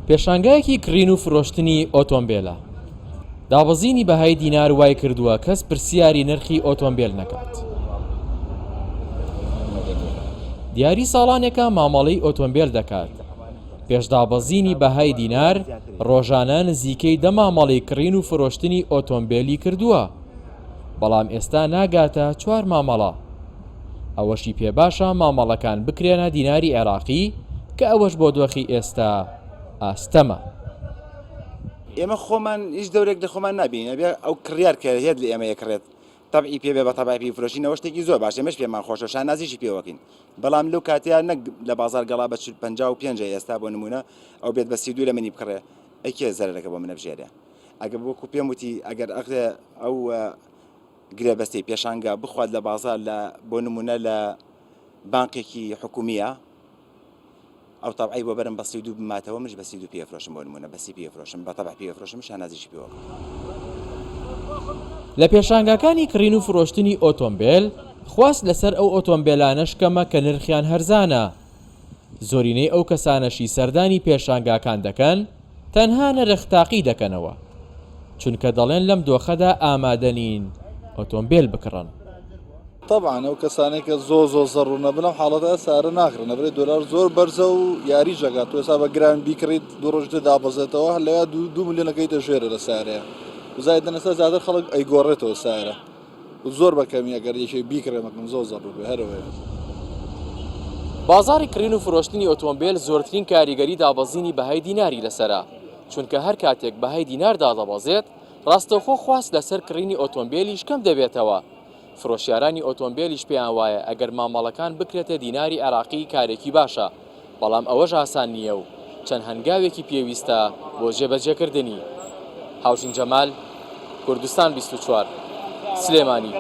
پێشانگایەکی کڕین و فرۆشتنی ئۆتۆمبێلە. دابەزینی بەهای دینار وای کردووە کەس پرسیاری نرخی ئۆتۆمبێل نەکات. دیاری ساڵانێکە مامەڵەی ئۆتۆمبێل دەکات. پێش دابەزینی بەهای دینار، ڕۆژانە نزیکەی دە مامەڵەی کڕین و فرۆشتنی ئۆتۆمبێلی کردووە. بەڵام ئێستا ناگاتە چوار مامەڵە. ئەوەشی پێباشە مامەڵەکان بکرێنە دیناری عێراقی کە ئەوەش بۆ دۆخی ئێستا ئاستەمە. ئێمە خۆمان هیچ دەورێک لە خۆمان نابینین ئەبێ ئەو کڕیار کە هێت لە ئێمە یەکڕێت تەبعی پێ بێ بە تەبعی پێی فرۆشین ئەوە شتێکی زۆر باشە ئێمەش پێمان خۆشە شانازیشی پێوەکەین بەڵام لەو کاتەیە نەک لە بازار گەڵا بە 55 ئێستا بۆ نمونە ئەو بێت بە 32 لە منی بکڕێ ئەی کێ زەرەرەکە بۆ منە بژێرێ ئەگەر وەکو پێم وتی ئەگەر ئەغێ ئەو گرێبەستەی پێشانگا بخوات لە بازار لە بۆ نمونە لە بانقێکی حکومیە ئەو تەبعەی بۆ بەرم بە 32 بماتەوە منش بە 32 پێ فرۆشم بۆ نمونە بە سی پێ فرۆشم بە تەبع پێ فرۆشم شانازیشی پێوە لە پێشانگاکانی کڕین و فرۆشتنی ئۆتۆمبێل، خواست لەسەر ئەو ئۆتۆمبێلانەش کەمە کە نرخیان هەرزانە. زۆرینەی ئەو کەسانەشی سەردانی پێشانگاکان دەکەن، تەنها نرخ تاقی دەکەنەوە، چونکە دەڵێن لەم دۆخەدا ئامادە نین ئۆتۆمبێل بکڕن. تەبعەن ئەو کەسانەی کە زۆر زۆر زەڕوور نەبن لەم حاڵەتە سارە ناکڕن لەبەرئەوەی دۆلار زۆر بەرزە و یاریش دەکات تۆ ئێستا بە گران بیکڕیت دوو ڕۆژی تر دابەزێتەوە هەر لەویا دوو دوو ملیۆن ئەکەویتە ژێرە لە سارەیە و زایدەن ئێستا زیاتر خەڵک ئەیگۆڕێتەوە سارە و زۆر بە کەمی ئەگەر یەکێک بیکڕێ مەکەم زۆر زەڕوور بێ هەر ئەوەیە. بازاڕی کڕین و فرۆشتنی ئۆتۆمبێل زۆرترین کاریگەری دابەزینی بەهای دیناری لەسەرە، چونکە هەر کاتێک بەهای دینار دادەبەزێت، ڕاستەوخۆ خواست لەسەر کڕینی ئۆتۆمبێلیش کەم دەبێتەوە. فرۆشیارانی ئۆتۆمبێلیش پێیان وایە ئەگەر مامەڵەکان بکرێتە دیناری عێراقی کارێکی باشە، بەڵام ئەوەش ئاسان نییە و چەند هەنگاوێکی پێویستە بۆ جێبەجێکردنی. هاوژین جەمال، کوردستان 24، سلێمانی.